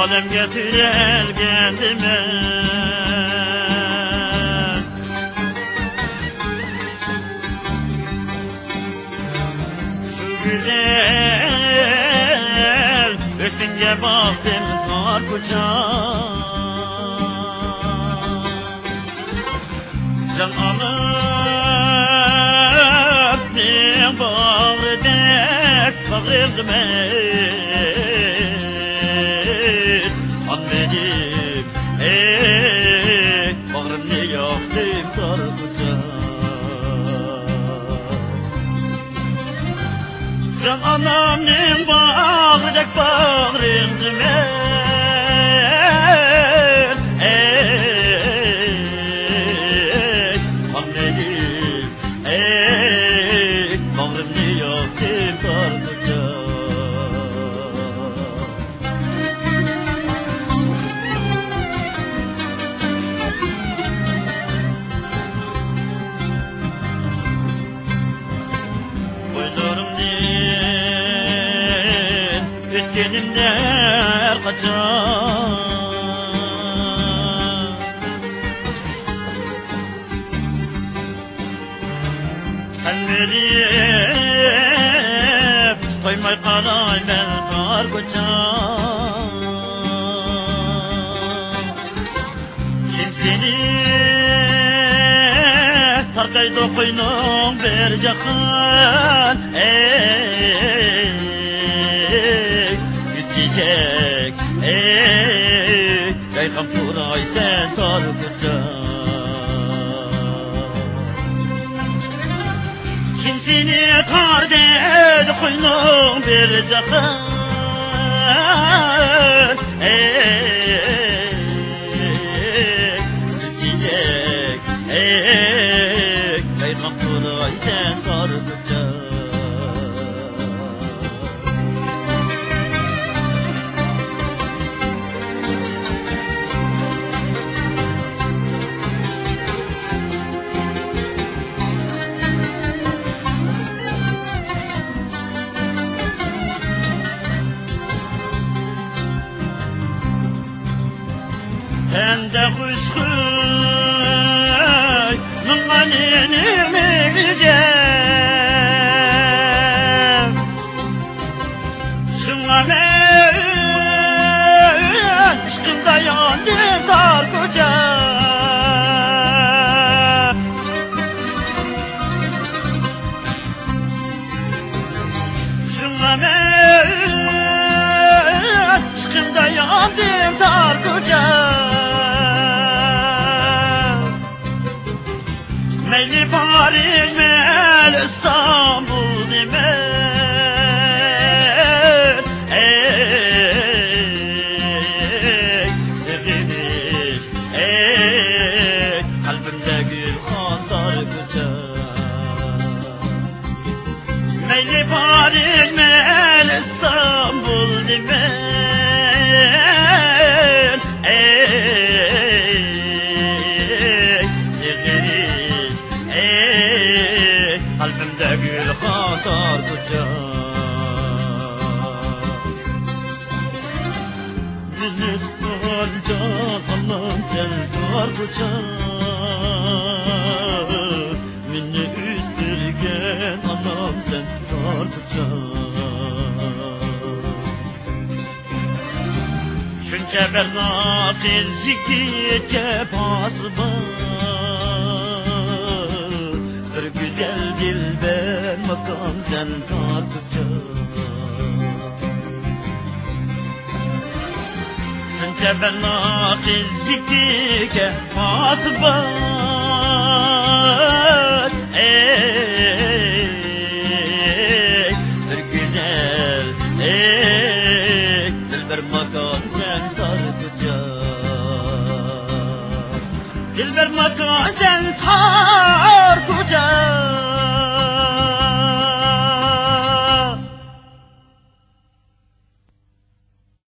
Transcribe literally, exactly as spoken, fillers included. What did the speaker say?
ئالەمگە تۆرەلگەندىمەن. شۇ گۈزەل ئۆستەڭگە باقتىم تار كوچا. جان ئانامنىڭ باغرىدەك باغرىمدىمەن. ئانمىدىم، ئەي، باغرىمنى ياقتىم تار كوچا. جان ئانامنىڭ باغرىدەك باغرىمدىمەن. ئەي، ئانمىدىم، ئەي، باغرىمنى ياقتىم تار كوچا. بويلىرىڭدىن ئۆتكىنىمدە ھەر قاچان. ئەلۋىدىپ قويماي قالايمەن تار كوچا. كىم سېنى تارتايدۇ قوينۇڭ بىر جاققان؟ ئەي، گۈل چېچەك، ئەي، يايغان پۇرايسەن تار كوچا. كىم سېنى تارتىدۇ قوينۇڭ بىر جاققان؟ ئەي، گۈل چېچەك، ئەي، يايغان پۇرايسەن تار كوچا. سەندە خۇشخۇي مىڭ ئانىنىڭ مېھرىجە. شۇڭا مەن ئىشقىمدا ياندىم تار كوچا. شۇڭا مەن ئىشقىمدا ياندىم تار كوچا. مەيلى پارىژ، مەيلى ئىستانبۇل دېمەن. ئەي، سېغىنىش، ئەي، قەلبىمدە گۈلخان تار كوچا. مەيلى پارىژ، مەيلى ئىستانبۇل دېمەن. ئەي، سېغىنىش، ئەي، قەلبىمدە گۈلخان تار كوچا. مېنى تۇغقان جان ئانام سەن تار كوچا. مېنى ئۆستۈرگەن ئانام سەن تار كوچا. شۇنچە بىر ناقىس يىگىتكە پاسىبان، بىر گۈزەل دىلبەر ماكان سەن تار كوچا. شۇنچە بىر ناقىس يىگىتكە پاسىبان، ئەي، بىر گۈزەل، ئەي، دىلبەر ماكان سەن تار كوچا. دىلبەر ماكان سەن تار كوچا.